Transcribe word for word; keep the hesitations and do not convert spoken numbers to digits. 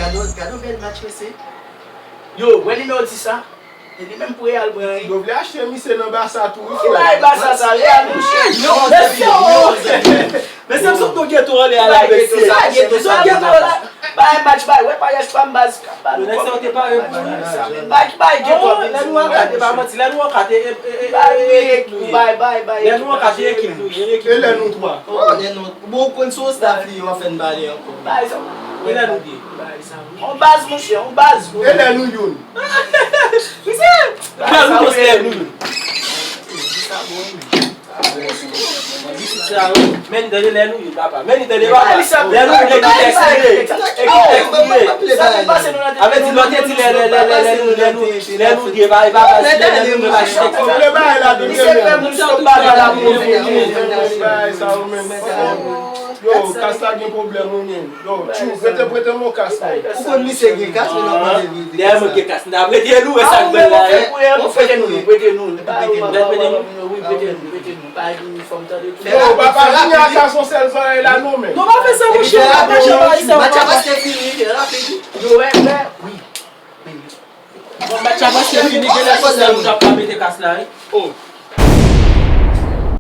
Gade yon bèl match mesye. Yo, wè nimewo dis sa? E li menm pou Real pran wi. Yo vle achte misye nan Basa tou wi frè. Ki bay Basa sa? Real mouche. Mesye o. Mesye m sot tou geto anlè a la mesye. Bay geto sa, bay geto sa. Bay match bay, wè payas pa m baz. Nèg sa yo te pare pou nou. Bay, bay geto. Lè nou ankat, e pa manti, lè nou ankat, e, e, e, e, e ekip nou ye. Bay, bay, bay. Lè nou ankat, e ekip nou ye, e ekip nou ye. E lè nou twa? Oh, lè nou, bon, ou konn se yon staff li yo ap fè n pale ankò. Bay sa. E lè nou de? Bay sa. On baz, monchè, on baz. E lè nou youn? Misye! Lè nou youn, lè nou youn. Di sa bon. Men li tande lè nou youn, papa. Men li tande papa. Lè nou youn, e ki tèks li ye. E ki tèks li ye. Sa vin pase nou nan tete. Avè di lòt te di lè, lè, lè, lè, lè nou, lè nou, lè nou de, pa, e pa fasil, lè nou youn, e pa tèks li ye. Misye fè moun sot bagay la pou vin. Yo, kas la gen pwoblèm ou menm. Yo, tchou, prete, prete m yon kas, man. Ou konn misye gen kas, men l ap mande l prete kas la. Dèyè mwen gen kas, m ta prete l ou, e sa k bèl la. Ou prete nou, prete nou. Prete nou, prete nou. Wi, prete nou, prete nou. Pa vin fò m tande tou. Yo, papa, vini a kas yon sèl zòrèy la, non, men. Non, pa fè sa, monchè, pa fè sa, pa fè sa. Match la prèske fini, rapid. Yo, wè, wè. Wi. Bon, match la prèske fini, genlè se sèl moun k ap ka mete kas la, wi. Oh.